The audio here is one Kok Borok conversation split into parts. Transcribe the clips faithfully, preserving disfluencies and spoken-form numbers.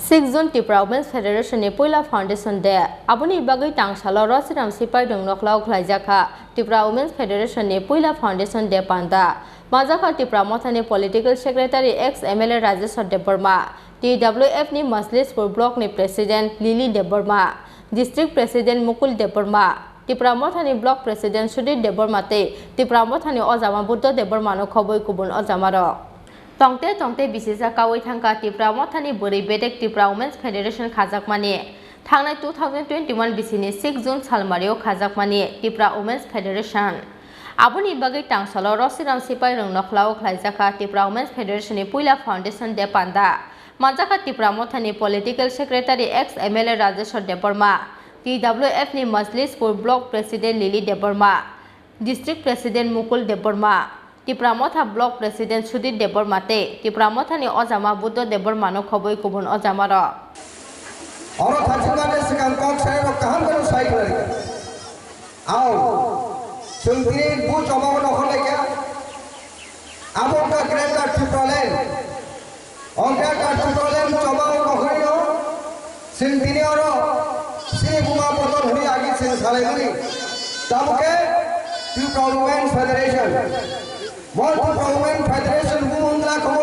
Six June Tipra Women's Federation ni puila Foundation Day. Aboni bagwi tangsalo Rosiram Sipai rwng nokhlao khlaijak kha Tipra Women's Federation ni puila Foundation Day panda. Manjakha Tipra Mothani Political Secretary ex M L A Rajeshwar Debbarma, T W F ni Majlispur Block ni President Lily Debbarma, District President Mukul Debbarma, Tipra Mothani Block President Sudhir Debbarma tei Tipra Mothani Ojama Buddha Debbarma no khobwi kubun ojamarok. Tongte tongte bisijak kaui thangkha Tipra Mothani bwrwi bedek Tipra Women's Federation khajakmani. Thangnai two thousand twenty-one bisini six June salmario khajakmani Tipra Women's Federation. Aboni bagwi tangsalo Rosiram Sipai rwng nokhlao khlaijakha Tipra Women's Federation ni puila Foundation Day panda. Manjakha Tipra Mothani Political Secretary ex M L A Rajeshwar Debbarma, T W F ni Majlispur Block President Lily Debbarma, District President Mukul Debbarma, Tipra Motha Block President Sudhir Debbarma tei Tipra Mothani Ojama Buddha Debbarma no khobwi kubun ojamarok. Oro thachikmani swkang kok sairok kaham khe sai khlai. Ao, chwng tini bu choba no hor laikha. Abo wngkha Greater Tipraland. O Greater Tipraland choba o nohorino chwng tini oro chini buma bodol hwnwi agi chwng salaimani. Tabukhe Tripura Women Federation. Bo Tripura Women Federation bumung wngla kho.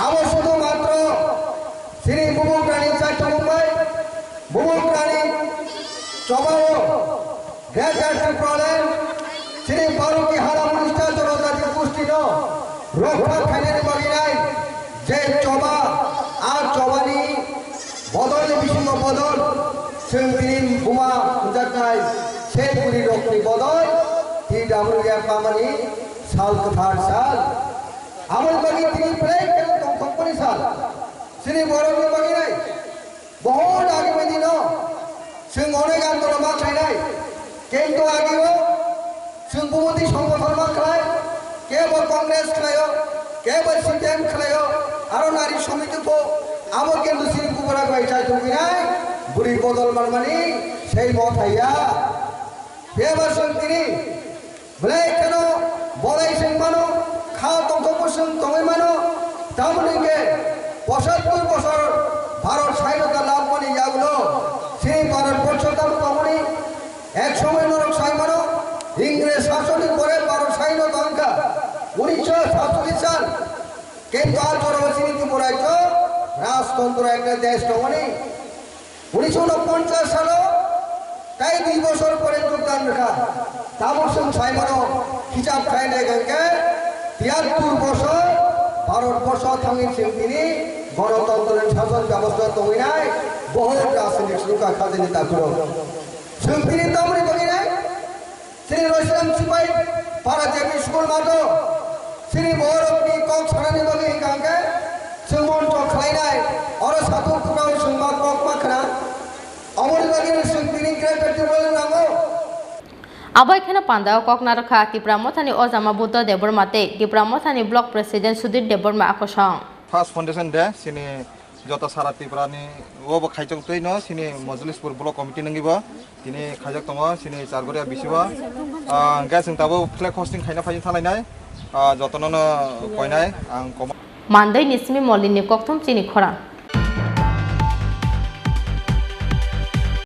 Abo sudhu matro chini bumung rani chaito mumbai, bumung rani choba o Greater Tipraland, chini Baruki Hala Munista Jonojati Gustino rokha khainani bagwi nai je choba, a chobani bodolni bisingo bodol, chwng tini buma hwnjaknai Shetpuri rokni bodol, T W F mamani sal kwthar sal. Aboni bagwi tini belai kheno tongthokmani sal. Chini borokni bagwi nai. Bohut age bai dino chwng onek andolon ma khlainai, kintu ageo chwng bumudi songbothor ma khlai, kebo Congress khlaio, kebo C P M khlaio, aro nari somiti pho, abo kintu chini bubra bai chai tongwinai, bwrwi bodol manmani sei mo thaiya. Bebak chwng tini belai kheno bolai chwng mano, kha tongthokbo chwng tongwi mano. Tamoni hwnkhe pochattor bosor Bharat sainota labmani yagulo chini Bharat borsho tamo tongmani ek somoy norok sai mano, Ingres sasonni pore Bharat sainota wngkha unisho satchollish sal, kintu a jorao chini Tripura ekta rajtontro ekta desh tongmani. Unisho unoponchas salo tai dui bosor pore jogdan rwkha. Tabuk chwng sai mano, hisab khlai nai hwnkhe tiyattor bosor Bharat borsho thangwi chwng tini gonotontro ni sason bebosta tongwi nai, bohut rajnitik swrwngkha khajani takhurok. Chwng tini tamni bagwi nai? Chini Roislam Sipai para J B school mato, chini borokni kok sanani bagwi hwnkha hwnkhe chwng moncho khlainai, oro satung kwbangni chwng ma kok ma khna, omoni bagwi chwng tini greater Tipraland nango. Abai kheno pandao kok narwkha Tipra Mothani Ojama Buddha Debbarma tei Tipra Mothani Block President Sudhir Debbarma akosong. First Foundation Day, chini joto sara Tripura ni o bo khaijak twi no chini Majlispur Block Committee nangwi bo tini khaijak tongo chini Chargoria bisi o. Ah, hwnkhe chwng tabuk flag hosting khaina phai thalainai, ah, jotono no koinai ang komo. Mandai ni simi Molin ni kokthum chini khorang.